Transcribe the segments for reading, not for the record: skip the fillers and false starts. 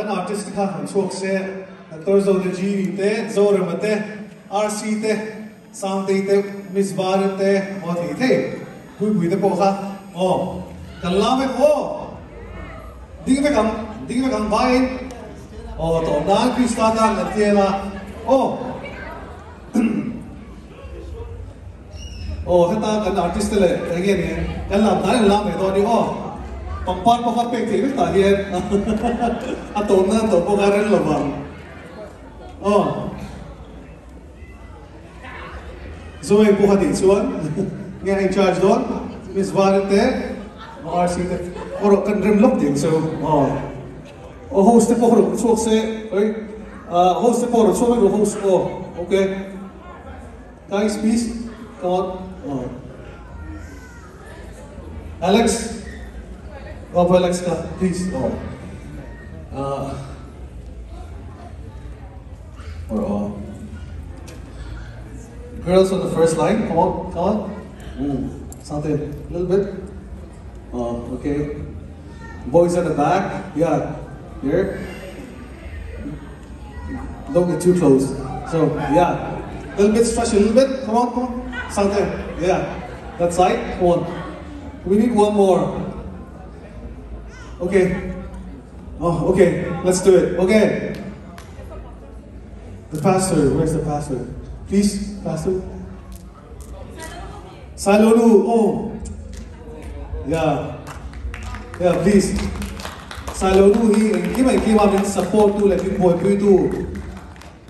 Kan artist te kha han chhuak se, Doctor Zodajini te, Zorema te, RC te, Sangtei te, Miss Varen te, aw thei thei, Puipui te pawh kha aw kan lam vek aw. Ding vek ang, ding vek ang vaiin aw tawp nan Krista tan kan tiang a aw. Aw heta kan artist te leh eng nge ni kan lam dan in lam ve dawn ni aw. Pangpar pawh kha pek theih vek tah hian a tawp nan tawp pawh kha rel lo vang aw. Zoe pawh kha tih chuan nge a in charge dawn Miss Varen te RC te erawh kan rem lawk tih ang chu aw. Aw host te pawh rawn chhuak se oi host te pawh rawn chhuak vek rawh host aw okay guys please come on aw Alex aw Alex ka please aw ah or aw girls on the first line come on come on mm something a little bit oh okay Boys at the back, yeah, here. Don't get too close. So, yeah. A little bit, stretch a little bit. Come on, come on. Something. Yeah. That side. Come on. We need one more. Okay. Oh, okay. Let's do it. Okay. The pastor. Where's the pastor? Please, pastor. Sailonu, oh. Yeah. Yeah, please. Sailonu hi engkim engkim a min support tu leh min buaipui tu.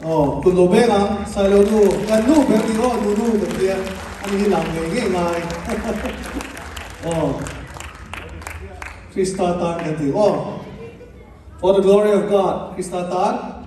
Oh, kun lo beng ang Sailonu, kan nu ber ni aw nu nu kan tia. Ani hi lang ngei ngei ngai. Oh. Krista tan kan ti. Oh. For the glory of God, Krista tan.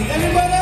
Everybody!